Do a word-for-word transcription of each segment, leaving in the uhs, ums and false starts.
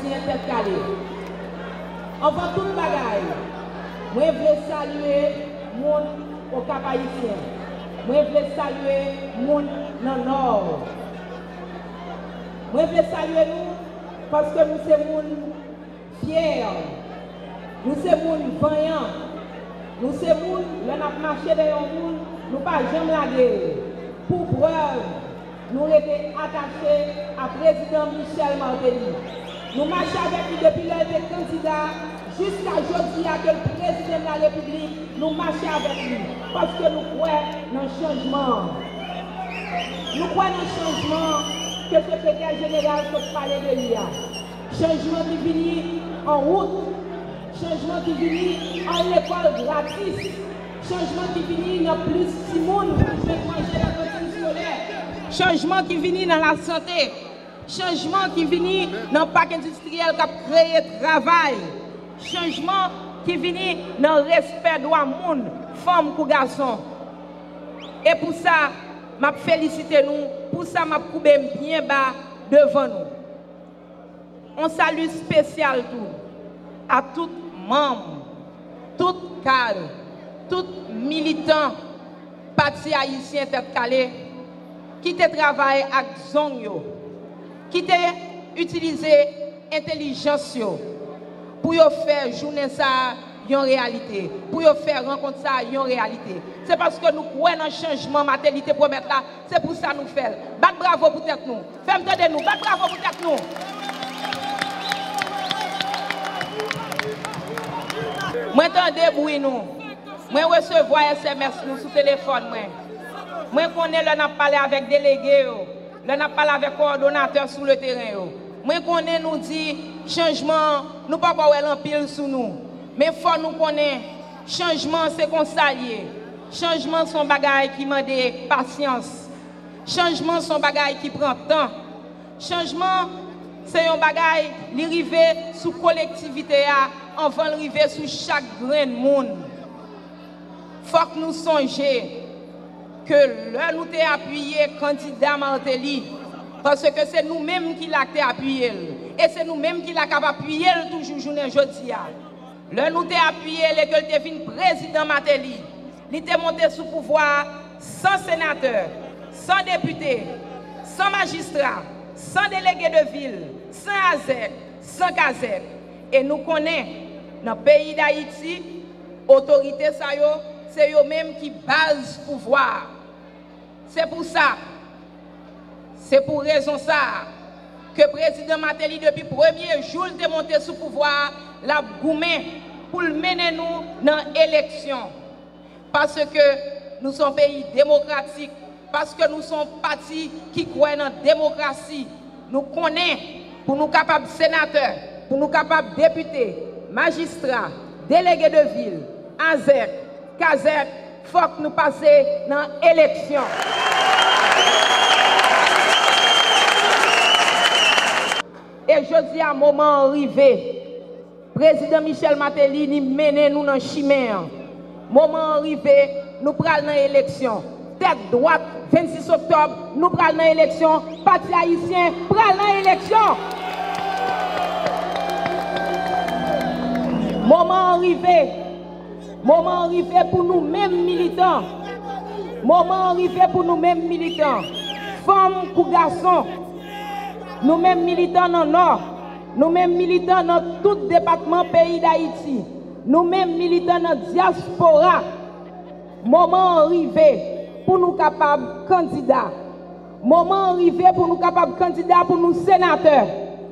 Ayisyen Tèt Kale. Anvan tout bagay, mwen vle salye moun Okap Ayisyen. Mwen vle salye moun nan Nò. Mwen vle salye nou paske nou se moun fyè. Nou se moun vanyan. Nou se moun, lè n ap mache dèyè yon moun, nou pa janm lage l. Pou prèv, nou rete atache a Prezidan Michel Martelly. Nou mache avèk li depi lè l te kandida jiska jodi a ke l prezidan de la Repiblik, nou mache avèk li, paske nou kwè nan chanjman an. Nou kwè nan chanjman an ke sekretè jeneral sot pale de li a. Chanjman ki vini an wout, chanjman ki vini an lekòl gratis, chanjman ki vini nan plis timoun ki jwenn manje nan kantin eskolè, chanjman ki vini nan lasante, chanjman ki vini nan pak endistriyèl k ap kreye travay, chanjman ki vini nan respè dwa moun, fanm kou gason. E pou sa, m ap felisite nou, pou sa m ap koube m byen ba devan nou. On sali espesyal tou a tout manm, tout kad, tout militan Pati Ayisyen Tèt Kale ki te travay ak zong yo, ki te itilize entèlijans yo pou yo fè jounen sa a yon reyalite, pou yo fè rankont sa a yon reyalite. Se paske nou kwè nan chanjman Martelly te pwomèt la, se pou sa nou fè l. Bat bravo pou tèt nou. Fè m tande nou. Bat bravo pou tèt nou. Mwen tande bri nou. Mwen resevwa S M S nou sou telefòn mwen. Mwen konnen lè n ap pale avèk delege yo, lè n ap pale avèk kowòdonatè sou le teren yo. Mwen konnen nou di chanjman an, nou poko wè l anpil sou nou. Men fò nou konnen, chanjman se konsa l ye. Chanjman se yon bagay ki mande pasyans. Chanjman se yon bagay ki pran tan. Chanjman se yon bagay, li rive sou kolektivite a anvan l rive sou chak grenn moun. Fòk nou sonje ke lè nou te apiye kandida Martelly, paske se nou menm ki la k te apiye l, e se nou menm ki la k ap apiye l toujou jounen jodi a. Lè nou te apiye l e ke l te vin prezidan Martelly, li te monte sou pouvwa a san senatè, san depite, san majistra, san delege de vil, san azèk, san kazèk. E nou konnen, nan peyi Dayiti, otorite sa yo, se yo menm ki baz pouvwa a. Se pou sa, se pou rezon sa a, ke prezidan Martelly, depi premye jou l te monte sou pouvwa a, l ap goumen pou l mennen nou nan eleksyon. Paske nou se yon peyi demokratik, paske nou se yon pati ki kwè nan demokrasi, nou konnen pou nou kapab senatè, pou nou kapab depite, majistra, delege de vil, azèk, kazèk, fòk nou pase nan eleksyon. E jodi a, moman an rive. Prezidan Michel Martelly, li mennen nou nan chimen an. Moman an rive, nou pral nan eleksyon. Tèt dwat, vennsis oktòb, nou pral nan eleksyon. Pati Ayisyen pral nan eleksyon. Moman an rive. Moman an rive pou nou menm militan. Moman an rive pou nou menm militan. Fanm kou gason. Nou menm militan nan Nò. Nou menm militan nan tout depatman peyi Dayiti. Nou menm militan nan dyaspora. Moman an rive pou nou kapab kandida. Moman an rive pou nou kapab kandida pou nou senatè,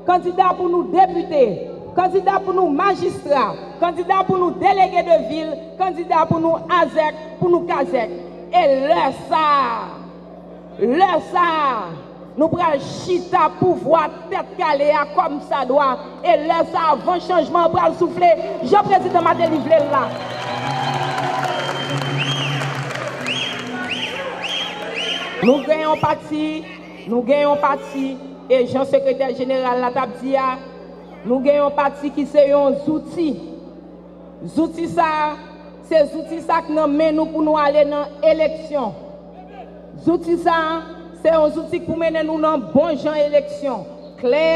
kandida pou nou depite, kandida pou nou majistra, kandida pou nou delege de vil, kandida pou nou azèk, pou nou kazèk. E lè sa a, lè sa a, nou pral chita pouvwa Tèt Kale a kòmsadwa. E lè sa a, van chanjman an pral soufle jan prezidan Martelly vle l la. Nou gen yon pati, nou gen yon pati, e jan sekretè jeneral la t ap di a, nou gen yon pati ki se yon zouti. Zouti sa a, se zouti sa k nan men nou pou nou ale nan eleksyon. Zouti sa a, se yon zouti k pou mennen nou nan bon jan eleksyon. Klè,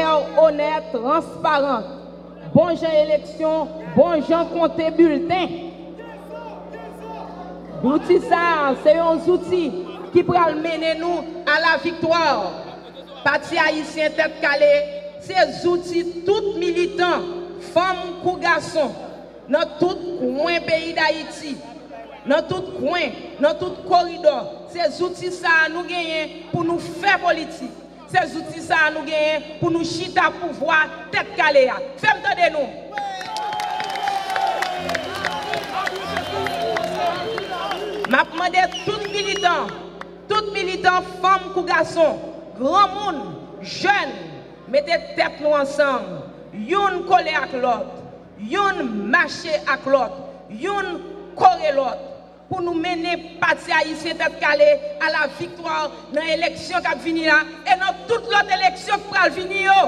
onèt, transparan. Bon jan eleksyon, bon jan konte bilten. Zouti sa a, se yon zouti ki pral mennen nou a la viktwa. Pati Ayisyen Tèt Kale, se zouti tout militan, fanm kou gason, nan tout kwen peyi Dayiti, nan tout kwen, nan tout koridò. Se zouti sa a nou genyen pou nou fè politik. Se zouti sa a nou genyen pou nou chita pouvwa Tèt Kale a. Fè m tande nou. M ap mande tout militan, tout militan, fanm kou gason, granmoun, jèn, mete tèt nou ansanm, youn kole ak lòt, youn mache ak lòt, youn kore lòt, pou nou mennen Pati Ayisyen Tèt Kale a la viktwa nan eleksyon k ap vini la e nan tout lòt eleksyon k pral vini yo.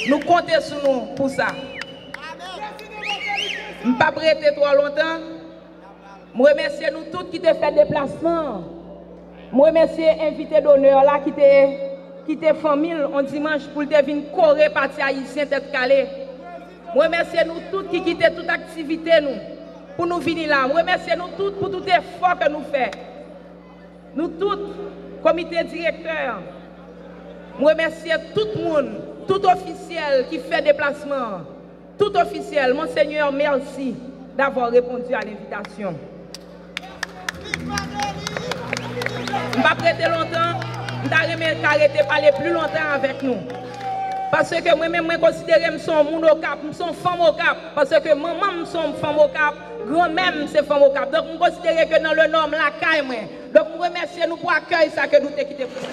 Nou konte sou nou pou sa. M p ap rete twò lontan. M remèsye nou tout ki te fè deplasman an. M remèsye envite donè la ki te kite fanmi l on dimanch pou l te vin kore Pati Ayisyen Tèt Kale. M remèsye nou tout ki kite tout aktivite nou pou nou vini la. M remèsye nou tout pou tout efò ke nou fè. Nou tout, komite direktè an. M remèsye tout moun, tout ofisyèl ki fè deplasman an. Tout ofisyèl, Monseigneur, merci d'avoir répondu à l'invitation. M p ap rete lontan, m ta renmen ka rete pale pli lontan avèk nou. Paske mwen menm, mwen konsidere m se yon moun Okap, m se yon fanm Okap. Paske manman m se yon fanm Okap, granmè m se fanm Okap. Donk, m konsidere ke nan le Nord, m lakay mwen. Donk, m remèsye nou pou akèy sa ke nou te kite pou nou.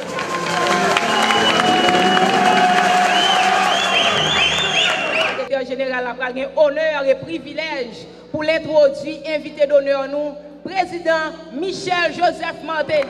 Sekretè jeneral la pral gen onè e privilèj pou l entwodui envite donè nou, Prezidan Michel Joseph Martelly.